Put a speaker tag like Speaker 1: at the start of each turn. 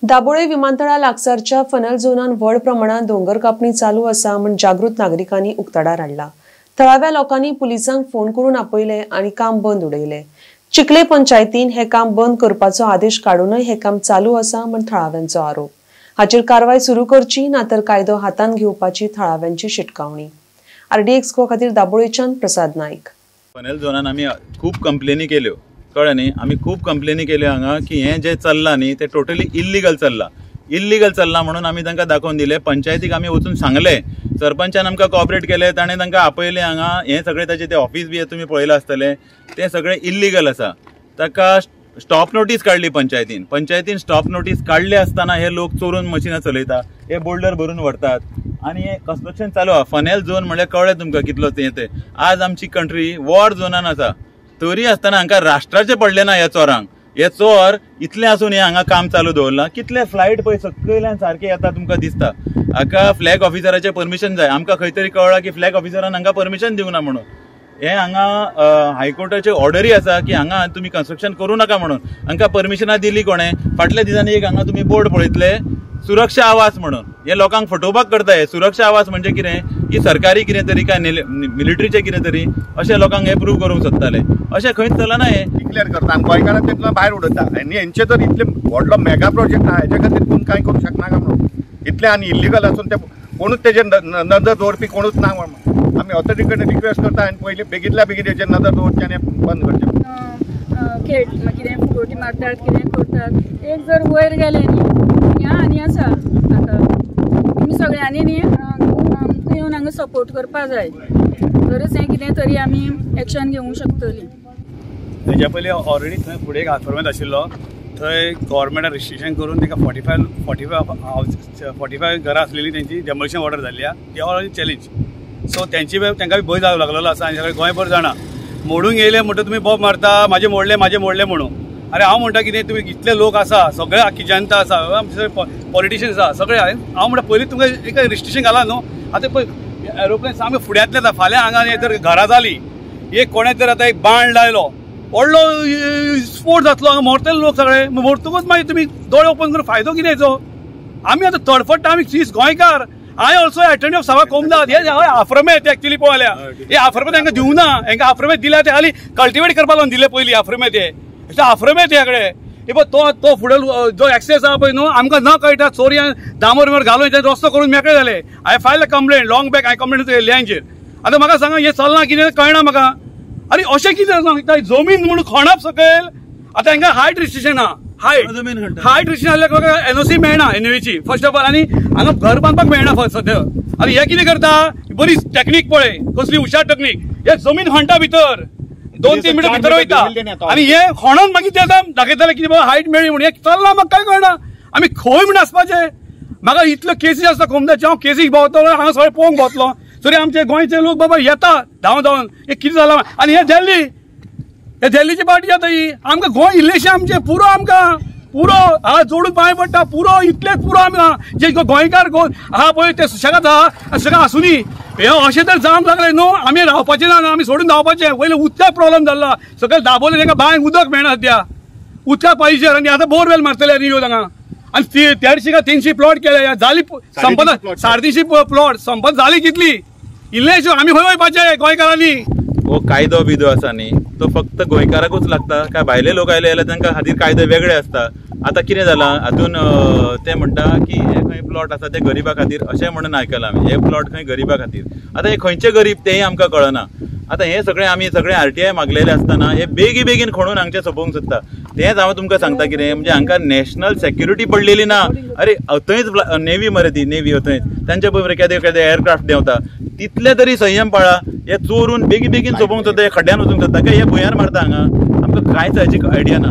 Speaker 1: दाबोळे विमानतळा लागसारच्या फनल झोनान व्हड प्रमाणात दोंगर कापणी चालू आसा म्हूण जागृत नागरिकांनी उक्ताडार हाडला। थळाव्या लोकांनी पुलिसांक फोन करून आपयले आनी काम बंद उडयले। चिखले पंचायतीन हे काम बंद करपाचो आदेश काडूनय हे काम चालू आसा म्हूण थळाव्यांचो आरोप। हाचेर कारवाय सुरू करची ना तर कायदो हातांत घेवपाची थळाव्यांची शिटकावणी। आरडीएक्स गोवा खातीर दाबोळेच्यान प्रसाद नाईक।
Speaker 2: फनल झोनान आमी खूब कंप्लेनी केल्यो, कळ्ळें न्ही, आमी खूब कंप्लेनी केल्यो हांगा की हें जें चल्लां न्ही तें टोटली इल्लीगल चल्लां। इल्लीगल चल्लां म्हणून आमी तांकां दाखोवन दिलें, पंचायतीक आमी वचून सांगलें, सरपंचान आमकां कॉपरेट केलें, ताणें तांकां आपयलें हांगा। हें सगळें ताचें तें ऑफिस बी तुमी पळयलां आसतलें, तें सगळें इल्लीगल आसा। ताका स्टॉप नोटीस काडली पंचायतीन। पंचायतीन स्टॉप नोटीस काडले आसतना हे लोक चोरून मशिनां चलयता, हे बोल्डर भरून व्हरतात आनी हे कन्स्ट्रक्शन चालू आसा। फनेल झोन म्हणल्यार कळ्ळें तुमकां कितलो तें तें। आज आमची कंट्री वॉर झोनान आसा, तरी आसतना हांकां राष्ट्राचें पडलें ना ह्या चोरांक। हे चोर इतले आसून हे हांगा काम चालू दवरलां। कितले फ्लायट पळय सकयल्यान सारके येता तुमकां दिसता। हाका फ्लॅग ऑफिसराचें परमिशन जाय। आमकां खंय तरी कळ्ळां की फ्लॅग ऑफिसरान हांकां परमिशन दिवंक ना म्हणून। हे हांगा हायकोर्टाचे ऑर्डरी आसा की हांगा तुमी कन्स्ट्रक्शन करूं नाका म्हणून। हांकां परमिशनां दिली कोणें? फाटल्या दिसांनी एक हांगा तुमी बोर्ड पळयतले, सुरक्षा आवास म्हणून। हे लोकांक फटोवपाक करता। हे सुरक्षा आवास म्हणजे कितें की सरकारी कितें तरी काय मिलिटरीचें कितें तरी अशें लोकांक हे प्रूव करूंक सोदताले। अशें खंयच चलना। हे
Speaker 3: डिक्लेअर करता आनी गोंयकारांक तितलो भायर उडयता। आनी हेंचे तर इतले व्हडलो मेगा प्रोजेक्ट आहा, हेच्या खातीर कोण कांय करूंक शकना काय म्हणून इतले आनी इल्लीगल आसून ते कोणूच तेजेर नदर दवरपी कोणूच ना म्हणून आमी ऑथॉरिटी कडेन रिक्वेस्ट करता आनी पयलीं बेगींतल्या बेगीन हेजेर नदर दवरची आनी बंद करचें।
Speaker 4: खेळ कितें फुगोटी मारतात, कितें करतात, एक जर वयर गेलें न्ही ह्या आनी आसा आतां तुमी सगळ्यांनी न्ही आमकां येवन हांगा सपोर्ट करपा जाय, तरच हें कितें तरी आमी एक्शन घेवंक शकतलीं।
Speaker 5: तेज्या पयलीं ऑलरेडी थंय फुडें एक आफर्मेंत आशिल्लो, थंय गव्हर्मेंटान रजिस्ट्रेशन करून तांकां 45 घरां आसलेली तेंची डेमोलिशन ऑर्डर जाल्ली आहा, ती ऑलरेडी चॅलेंज। सो तेंची तांकां बी भंय जावंक लागलेलो आसा आनी सगळे गोंयभर जाणा मोडूंक येयले म्हणटा तुमी बोब मारता, म्हाजें मोडलें म्हाजें मोडलें म्हणून। अरे हांव म्हणटा कितें तुमी इतले लोक आसा, सगळे आख्खी जनता आसा, आमचे पॉलिटिशियन्स आसा सगळे, हांव म्हणटा पयलीं तुमकां एक रजिस्ट्रेशन घाला न्हू। आतां पळय एरोप्लेन सामकें फुड्यांतलें आतां फाल्यां हांगा जर घरां जालीं, एक कोणें तर आतां एक बाण लायलो, व्हडलो स्फोट जातलो, हांगा मरतले लोक सगळे। मरतकूच मागीर तुमी दोळे ओपन करून फायदो कितें हेचो? आमी आतां तडफडटा, आमी चीज गोंयकार। I also attorney of Sava Comunidade. हे आफ्रमे ते एक्चुअली पळयल्या, हे आफ्रमे तांकां दिवना, हांकां आफ्रमे दिल्या ते खाली कल्टिवेट करपाक लागून दिले पयलीं आफ्रमे ते आफ्रमे ते कडेन हे पळय तो तो फुडें जो एक्सेस आहा पळय न्हू आमकां न कळटा, चोरयान दामोर बिमोर घालून रस्तो करून मेकळे जाले। I file a complaint long back, हांवें कंप्लेंट केल्ली हांचेर। आतां म्हाका सांगा हें चल्लां कितें कळना म्हाका। आनी अशें कितें सांगता जमीन म्हणून खणप सकयल। आतां हांकां हायट रिस्ट्रिक्शन आहा, हायट रिस्ट्रिक्शन आसल्यार एनओसी मेळना एनओची फर्स्ट ऑफ ऑल, आनी हांगा घर बांदपाक मेळना सद्या। आनी हे कितें करता, बरी टॅक्नीक पळय कसली हुशार टॅक्नीक, हे जमीन खणटा भितर 2-3 मिटर भितर वयता आनी हे खणोन मागीर ते आतां दाखयताले की बाबा हायट मेळ्ळी म्हणून। हे चल्लां म्हाका कांय कळना, आमी खंय म्हूण आसपाचें? म्हाका इतल्यो केसी आसता कोमदाचे, हांव केसीक भोंवतलो, हांगा सगळें पळोवंक भोंवतलो, तरी आमचे गोंयचे लोक बाबा येता धांवन धांवन, हे कितें जालां? आनी हे दिल्ली, हे दिल्लीची पार्टी आतां ही आमकां गोंय इल्लेशें आमचें पुरो, आमकां पुरो हात जोडून पांय पडटा पुरो, इतलेंच पुरो आमकां जे गोंयकार आहा पळय ते सुशेगाद आहा, सुशेगाद आसुनी। हे अशें तर जावंक लागलें न्हू, आमी रावपाचें ना, आमी सोडून धांवपाचें। वयलें उदकाक प्रोब्लम जाल्ला, सगळें दाबोलें तांकां बांयक उदक मेळना सद्या, उदकाक पाहिजे आनी आतां बोरवेल मारतले आनी येवन हांगा। आनी 150 का 300 प्लॉट केले जाली संपत, 350 प्लॉट संपत जाली कितली इल्लेशो, आमी खंय वयपाचें गोंयकारांनी?
Speaker 2: हो कायदो बिदो आसा न्ही तो फक्त गोंयकाराकूच लागता काय भायले लोक आयले जाल्यार तांकां खातीर कायदे वेगळे आसता? आतां कितें जालां हातून ते म्हणटा की हे खंय प्लॉट आसा ते गरिबा खातीर अशें म्हणून आयकलां आमी, हे प्लॉट खंय गरिबा खातीर। आतां हे खंयचे गरीब तेंय आमकां कळना। आतां हें सगळें आमी सगळें आरटीआय मागलेलें आसतना हे बेगी बेगीन खणून हांगचें सोंपोवंक सोदता। तेंच हांव तुमकां सांगता कितें म्हणजे हांकां नॅशनल सेक्युरिटी पडलेली ना। अरे थंयच नेवी मरे ती नेवी थंयच तांचे पळय केदे केदे एअरक्राफ्ट देंवता, तितले तरी संयम पाळा। हे चोरून बेगी बेगीन सोंपोवंक सोदता, हे खड्ड्यान वचूंक सोदता काय हे भुंयार मारता हांगा, आमकां कांयच हाची आयडिया ना।